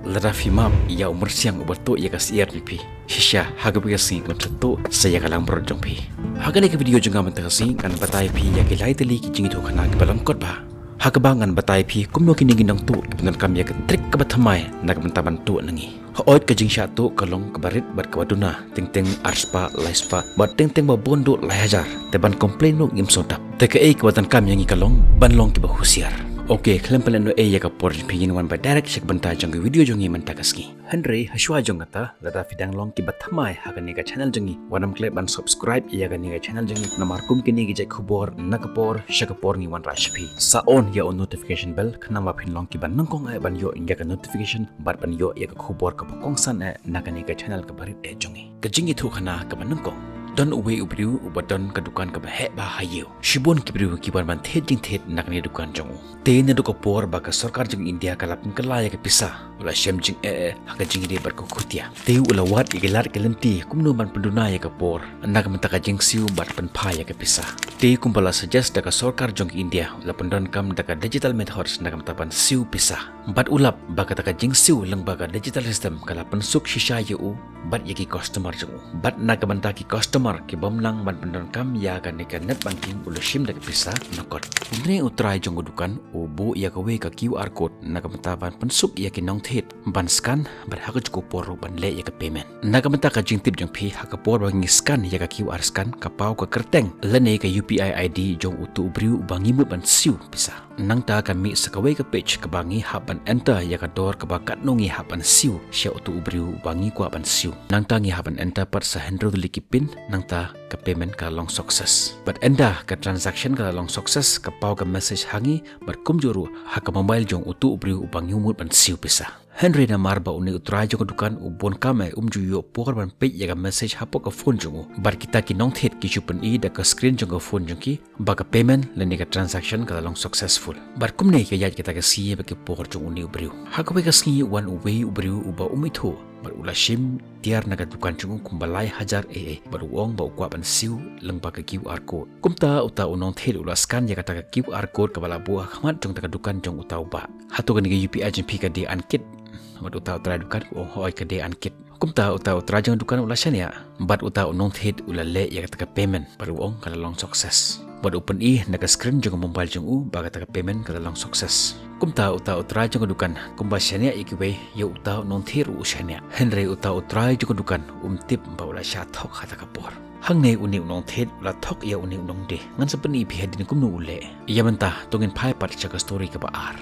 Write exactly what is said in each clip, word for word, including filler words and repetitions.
Lada phi map ïa u myrsiang uba tuh ïa ka syiar jong phi, shisha ha kaba ka sngi ngan sa tuh sa ïa ka langbrot jong phi. Ha kane ka video jong nga mynta ka sngi ngan batai phi ïa ki lai tylli ki jingïathuhkhana kiba lyngkot bha, ha kaba ngan batai phi kumno kine ki nongtuh ki pyndonkam ïa ka trik kaba thymmai na ka bynta ban tuh na ngi. Hooid, ka jingshah tuh ka long kaba rit bad kaba duna, teng teng arspah, laispah, bad teng teng ba bun duh lai hajar. Te ban complain ruh ngim sngewdap. Te kaei kaba donkam ïa ngi ka long ban long kiba husiar. Ok, khlem pynlehnohei ïa ka por jong phi, ngin wan bha direct sha ka bynta jong ka video jong ngi mynta ka sngi. Hynrei ha shuwa jong kata, lada phi dang long kiba thymmai ha kane ka channel jong ngi, wat nym klet ban subscribe ïa kane ka channel jong ngi, namar kum kine ki jait khubor na ka por sha ka por ngi wanrah sha phi. Sa on ïa u notification bell khnang ba phin long kiba nyngkong eh ban ïoh ïa ka notification bad ban ïoh ïa ka khubor kaba kongsan eh na kane ka channel kaba rit eh jong ngi. Ka jingïathuhkhana kaba nyngkong. Don uwei u briew uba don ka dukan kaba heh bha ha ïew. Shibun ki briew ki wan ban thied jingthied na kane ka dukan jong u. Te naduh ka por ba ka sorkar jong India ka la pynkylla ïa ka pisa, u la shem jingeh eh ha ka jingïadei bad ka khutia. Te u la wad ïa ki lad ki lynti kumno ban pynduna ïa ka por na ka bynta ka jingsiew bad pynphai ïa ka pisa. Te kumba la suggest da ka sorkar jong India, u la pyndonkam da ka digital methods na ka bynta ban siew pisa. Bad u lap ba kata ka jingsiew lyngba ka digital system ka la pynsuk shisha ïa u bad ïa ki customer jong u. Bad na ka bynta ki customer ki bym nang ban pyndonkam ïa kane ka net banking, u la shim da ka pisa na kot. Une u trai jong ka dukan u buh ïa kawei ka QR code na ka bynta ban pynsuk ïa ki nongthied ban scan bad ha kajuh ka por ruh ban leh ïa ka payment. Na ka bynta ka jingtip jong phi, ha ka por ba ngi scan ïa ka QR scan, ka paw ka kyrteng lane ka U P I I D jong uto u briew uba ngi mut ban siew pisa. Nangta ka mih sa kawei ka page kaba ngi hap ban enter ïa ka dor kaba katno ngi hap ban siew sha uto u briew uba ngi kwah ban siew. Nangta ngi hap ban enter pat sa hynriew tylli ki pin, nangta ka payment ka la long success. Bad ynda ka transaction ka la long success, ka paw ka message ha ngi bad kumjuh ruh ha ka mobile jong uto u briew uba ngi mut ban siew pisa. Hynrei namar ba une u trai jong ka dukan u bun kam eh, um ju ïoh por ban peit ïa ka message hapoh ka phone jong u. Bad kita ki nongthied ki shu pyni da ka screen jong ka phone jong ki ba ka payment lane ka transaction ka la long successful. Bad kumne ka ïaid kata ka sngi bad ki por jong une u briew. Ha kawei ka sngi wan uwei u briew uba um ithuh bad u la shim tiar na ka dukan jong u kumba lai hajar ei ei, bad u ong ba u kwah ban siew lyngba ka QR code. Kumta uta u nongthied u la scan ïa kata ka QR code kaba la buh ha khmat jong kata ka dukan jong uta u bah. Hato kane ka U P I jong phi ka dei ankit? Bad uta u trai dukan u ong hooid ka dei ankit. Kumta uta u trai jong dukan u la shaniah bad uta u nongthied u la leh ïa kata ka payment bad u ong ka la long success. Bad u pyni na ka screen jong ka mobile jong u ba kata ka payment ka la long success. Kumta uta u trai jong ka dukan kumba shaniah ïa kiwei, ïa uta u nongthied ruh u shaniah. Hynrei uta u trai jong ka dukan um tip ba u la shah thok ha kata ka por. Hangne une u nongthied u la thok ïa une u nongdie. Ngan sa pyni ïa phi hadien kumno u leh. Ïa mynta to ngin phai pat sha ka story kaba ar.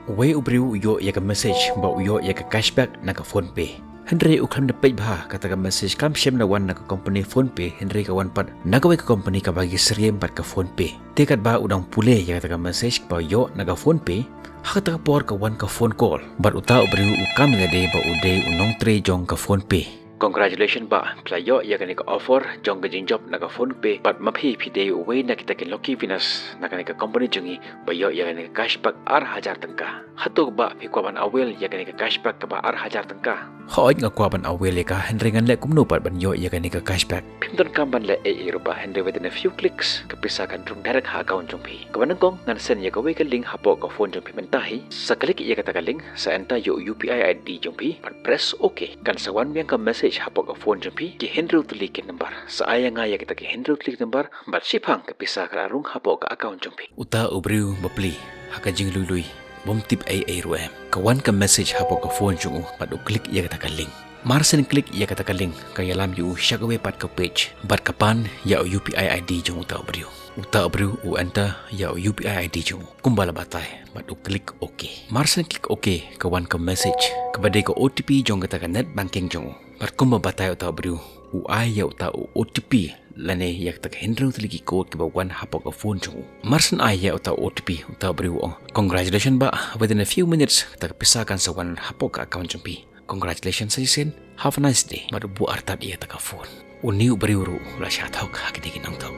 Uwei u briew u ïoh ïa ka message ba u ïoh ïa ka cashback na ka PhonePe. Hynrei u khlem da peit bha, kata ka message kam shym da wan na ka company PhonePe, hynrei ka wan pat na kawei ka company kaba ngi syriem bad ka PhonePe. Te katba u dang pule ïa kata ka message ba u ïoh na ka PhonePe, ha kata ka por ka wan ka phone call. Bad uta u briew u kam ïa lade ba u dei u nongtrei jong ka PhonePe. Congratulations bah, phi la ïoh ïa kane ka offer jong ka jingjop na ka PhonePe, bad ma phi phi dei uwei na kita ki lucky winners na kane ka company jong ngi ba ïoh ïa kane ka cashback ar hajar tyngka. Hato bah phi kwah ban avail ïa kane ka cashback kaba ar hajar tyngka? Hooid nga kwah ban avail ïa ka, hynrei ngan leh kumno pat ban ïoh ïa kane ka cashback? Phim donkam ban leh ei ei ruh bah, hynrei within a few clicks ka pisa kan rung direct ha account jong phi. Kaba nyngkong ngan send ïa kawei ka link hapoh ka phone jong phi mynta hi. Sa click ïa kata ka link, sa enter ïa u U P I I D jong phi, bad press OK. Kan sa wan biang ka message hapoh ka phone jong phi, ki hynriew tylli ki number. Sa ai ïa nga ïa kita ki hynriew tylli ki number, bad shiphang ka pisa ka la rung hapoh ka account jong phi. Uta u briew bapli ha ka jinglui lui, bym tip ei ei ruh em, ka wan ka message hapoh ka phone jong u bad u click ïa kata ka link. Mar shen click ïa kata ka link, ka ïalam ïa u sha kawei pat ka page bad ka pan ïa u U P I I D jong uta u briew. Uta u briew u enter ïa u U P I I D jong u kumba la batai bad u click OK. Mar shen click OK, ka wan ka message kaba dei ka O T P jong kata ka net banking jong u. Bad kumba batai uta u briew, u ai ïa uta u O T P lane ïa kata ka hynriew tylli ki code kiba wan hapoh ka phone jong u. Mar shen ai ïa uta u O T P, uta u briew u ong, "Congratulations bah, within a few minutes kata ka pisa kan sa wan hapoh ka account jong phi. Congratulations shisien, have a nice day." Bad u buh artat ïa kata ka phone. Une u briew ruh u la shah thok ha kine ki nongthok.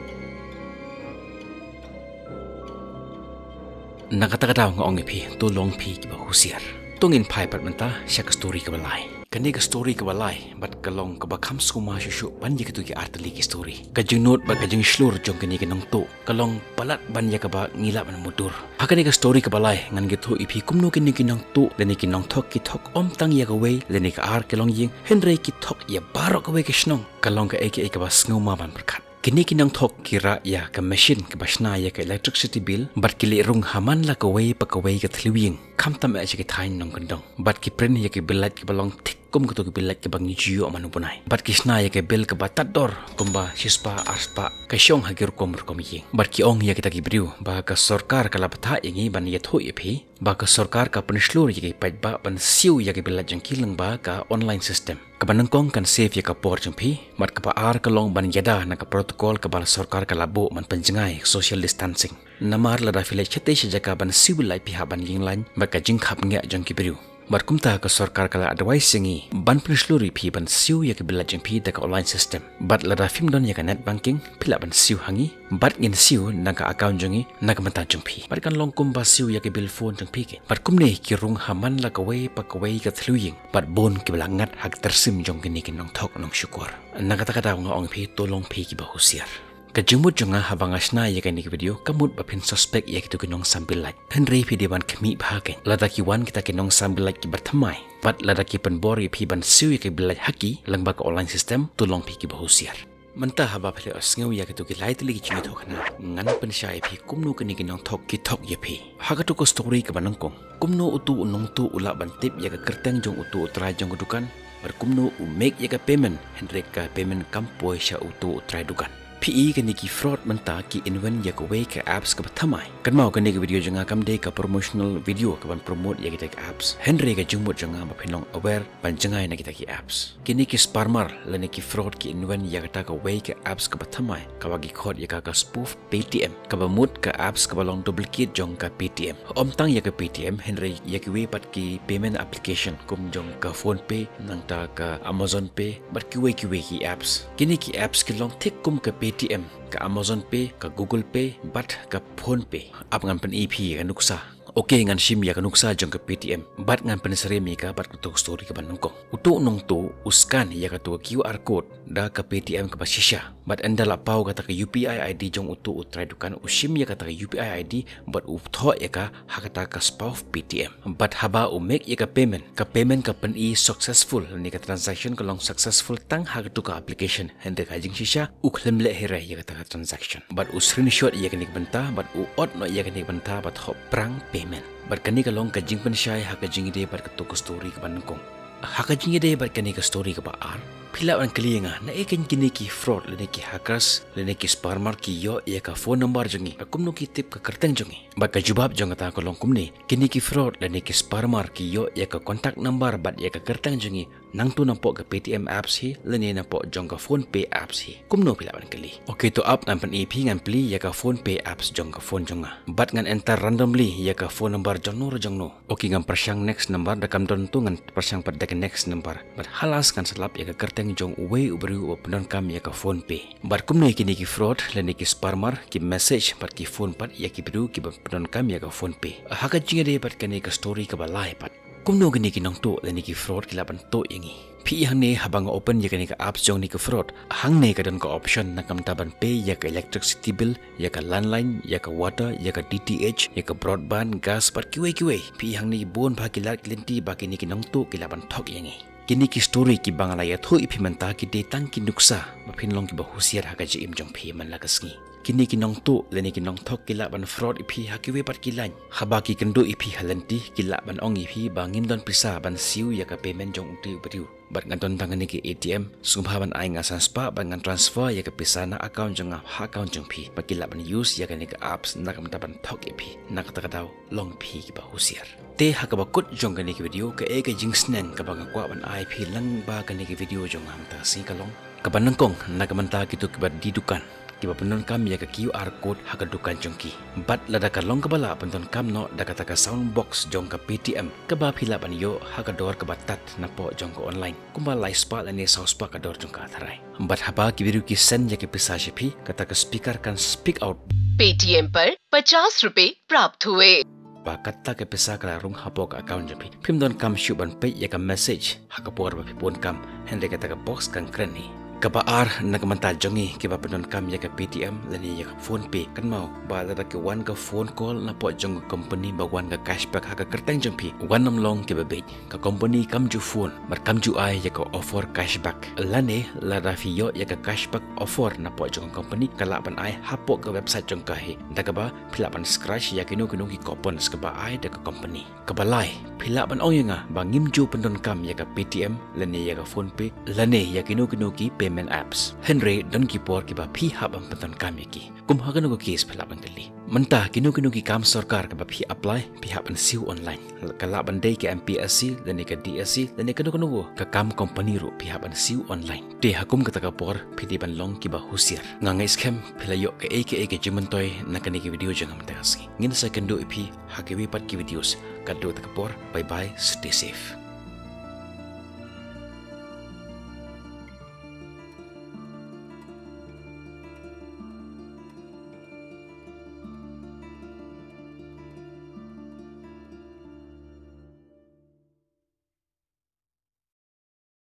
Na kata ka daw nga ong ïa phi, to long phi kiba husiar. To ngin phai pat mynta sha ka story kaba lai. Ka Kane ka story kaba lai bad ka long kaba kham sngewma shuh shuh ban ïa kito ki artylli ki story. Ka jingnud bad ka jingshlur jong kine ki nongtuh ka long palat ban ïa kaba ngi lah ban mutdur. Ha kane ka story kaba lai ngan ïathuh ïa phi kumno kine ki nongtuh lane ki nongthok ki thok ym tang ïa kawei lane ka ar ki longïing, hynrei ki thok ïa baroh kawei ka shnong. Ka long kaei kaei kaba sngewma ban pyrkhat. Kine ki nongthok ki rah ïa ka machine kaba shna ïa ka electricity bill bad ki leit rung ha man la kawei pa kawei ka thliew ïing, khamtam eh sha ki thaiñ nongkyndong. Bad ki print ïa ka bill light kaba long thik kum kato ka bill light kaba ngi ju ïoh man u bnai. Bad ki shna ïa ka bill kaba tad dor kumba shispah arspah, ka shong ha ki rukom rukom ïing. Bad ki ong ïa kita ki briew ba ka sorkar ka la bthah ïa ngi ban ïathuh ïa phi ba ka sorkar ka pynshlur ïa ki paidbah ban siew ïa ka bill light jong ki lyngba ka online system. Kaba nyngkong kan save ïa ka por jong phi, bad kaba ar ka long ban ïada na ka protocol kaba la sorkar ka la buh ban pynjngai social distancing. Namar lada phi leit shatei sha jaka ban siew bill light phi hap ban ïeng lain bad ka jingkhapngiah jong ki briew. Bad kumta ka sorkar ka la advice ïa ngi ban pynshlur ïa phi ban siew ïa ka bill light jong phi da ka online system. Bad lada phim don ïa ka net banking, phi lah ban siew ha ngi, bad ngin siew na ka account jong ngi na ka bynta jong phi. Bad kan long kumba siew ïa ka bill phone jong phi keiñ. Bad kumne ki rung ha man la kawei pa kawei ka thliew ïing. Bad bun kiba la ngat ha ka tyrsim jong kine ki nongthok nongshukor. Na kata ka daw nga ong ïa phi, to long phi kiba husiar. Ka jingmut jong nga haba nga shna ïa kane ka video, ka mut ba phin suspect ïa kito ki nongsam bill light. Hynrei phi dei ban khmih bha keiñ. Lada ki wan kita ki nongsam bill light kiba thymmai, bad lada ki pynbor ïa phi ban siew ïa ka bill light ha ki lyngba ka online system, to long phi kiba husiar. Mynta haba phi la sngew ïa kito ki lai tylli ki jingïathuhkhana, ngan pynshai ïa phi kumno kine ki nongthok ki thok ïa phi. Ha kato ka story kaba nyngkong, kumno uto u nongtuh u lah ban tip ïa ka kyrteng jong uto u trai jong ka dukan, bad kumno u make ïa ka payment, hynrei ka payment kam poi sha uto u trai dukan. Phi i kine ki fraud mynta ki invent ïa kawei ka apps kaba thymmai. Kynmaw kane ka video jong nga kam dei ka promotional video kaban promote ïa kita ki apps. Hynrei ka jingmut jong nga ba phin long aware ban jngai na kita ki apps. Kine ki spammer lane ki fraud ki invent ïa kata kawei ka apps kaba thymmai, kaba ki khot ïa ka ka spoof Paytm, kaba mut ka apps kaba long duplicate jong ka Paytm. Ym tang ïa ka Paytm, hynrei ïa kiwei pat ki payment application kum jong ka PhonePe, nangta ka Amazon Pay, bad kiwei kiwei ki apps. Kine ki apps ki long thik kum ka Paytm, ka Amazon Pay, ka Google Pay, bad ka PhonePe. Ap ngan pyni phi ïa ka nuksa. Ok, ngan shim ïa ka nuksa jong ka Paytm bad ngan pynsyriem ïa ka bad kato ka story kaba nyngkong. Uto u nongtuh u scan ïa kato ka QR code da ka Paytm kaba shisha. Bad ynda la paw kata ka UPI ID jong uto u trai dukan, u shim ïa kata ka UPI ID bad u thoh ïa ka ha kata ka spoof Paytm. Bad haba u make ïa ka payment, ka payment ka pyni successful, lane ka transaction ka long successful tang ha kato ka application. Hynrei ka jingshisha u khlem leh hi re ïa kata ka transaction. Bad u screenshot ïa kane ka bynta bad u ot noh ïa kane ka bynta bad hop prank payment. Bad kane ka long ka jingpynshai ha ka jingïadei bad kato ka story kaba nyngkong. Ha ka jingïadei bad kane ka story kaba ar, phi lah ban kylli ïa nga, naei keiñ kine ki fraud lane ki hackers lane ki spammer ki ïoh ïa ka phone number jong ngi, bad kumno ki tip ka kyrteng jong ngi? Bad ka jubab jong kata ka long kumne, kine ki fraud lane ki spammer ki ïoh ïa ka contact number bad ïa ka kyrteng jong ngi nangto napoh ka Paytm apps hi lane napoh jong ka PhonePe apps hi. Kumno phi lah ban kylli? Ok, to ap ngan pyni phi, ngan plie ïa ka PhonePe apps jong ka phone jong nga. Bad ngan enter randomly ïa ka phone number jong no re jong no. Ok, ngan pyrshang next number, da kam don to ngan pyrshang pat da ka next number. Bad halas ngan sa lap ïa ka kyrteng jong uwei u briew uba pyndonkam ïa ka PhonePe. Bad kumne kine ki fraud lane ki spammer ki message bad ki phone pat ïa ki briew kiba pyndonkam ïa ka PhonePe. Ha ka jingïadei bad kane ka story kaba lai pat, kumno kine ki nongtuh lane ki fraud ki lah ban tuh ïa ngi? Phi i hangne haba nga open ïa kane ka apps jong kane ka fraud, hangne ka don ka option na ka bynta ban pay ïa ka electricity bill, ïa ka landline, ïa ka water, ïa ka DTH, ïa ka broadband, gas bad kiwei kiwei. Phi i hangne bun bha ki lad ki lynti ba kine ki nongtuh ki lah ban thok ïa ngi. Kine ki story kiba nga la ïathuh ïa phi mynta ki dei tang ki nuksa ba phin long kiba husiar ha ka jingim jong phi man la ka sngi. Kine ki nongtuh lane ki nongthok ki lah ban fraud ïa phi ha kiwei pat ki line. Haba ki kynduh ïa phi ha lynti ki lah ban ong ïa phi ba ngim don pisa ban siew ïa ka payment jong uto u briew. Bad nga don tang kane ka ATM, sngewbha ban ai nga san spah bad ngan transfer ïa ka pisa na account jong nga ha account jong phi. Bad ki lah ban use ïa kane ka apps na ka bynta ban thok ïa phi. Na kata ka daw long phi kiba husiar. Te ha kaba kut jong kane ka video, kaei ka jingsneng kaba nga kwah ban ai phi lyngba kane ka video jong nga mynta ka sngi ka long, kaba nyngkong na ka bynta kito kiba die dukan, kiba pyndonkam ïa ka QR code ha ka dukan jong ki. Bad lada ka long kaba lah pyndonkam noh da kata ka sound box jong ka Paytm, kaba phi lah ban ïoh ha ka dor kaba tad napoh jong ka online, kumba lai spah lane saw spah ka dor jong ka tharai. Bad haba ki briew ki send ïa ka pisa sha phi, kata ka speaker kan speak out, Paytm par pachas rupees prapt hue. ba kata ka pisa ka la rung hapoh ka account jong phi. Phim donkam shuh ban peit ïa ka message ha ka por ba phi bun kam, hynrei kata ka box kan kren hi. Kaba ar na ka bynta jong ngi kiba pyndonkam ïa ka Paytm lane ïa ka PhonePe, kynmaw ba lada ki wan ka phone call napoh jong ka company ba wan ka cashback ha ka kyrteng jong phi, wan nym long kiba bieit. Ka company kam ju phone bad kam ju ai ïa ka offer cashback. Lane lada phi ïoh ïa ka cashback offer napoh jong ka company, ka lah ban ai hapoh ka website jong ka hi. Da kaba phi lah ban scratch ïa kino kino ki coupons kaba ai da ka company. Kaba lai, phi lah ban ong ïa nga ba ngim ju pyndonkam ïa ka Paytm lane ïa ka PhonePe lane ïa kino kino ki payment apps. Hynrei don ki por kiba phi hap ban pyndonkam ïa ki. Kum ha kano ka case phi lah ban kylli. Mynta kino kino ki kam sorkar kaba phi apply, phi hap ban siew online. Ka lah ban dei ka MPSC lane ka DSC lane kano kano ka kam company ruh phi hap ban siew online. Te ha kum kata ka por phi dei ban long kiba husiar. Nga ngeit skhem phi la ïoh kaei kaei ka jingmyntoi na kane ka video jong nga mynta ka sngi. Ngin sa ïakynduh ïa phi ha kiwei pat ki videos. Katto kata ka por, bye bye, stay safe.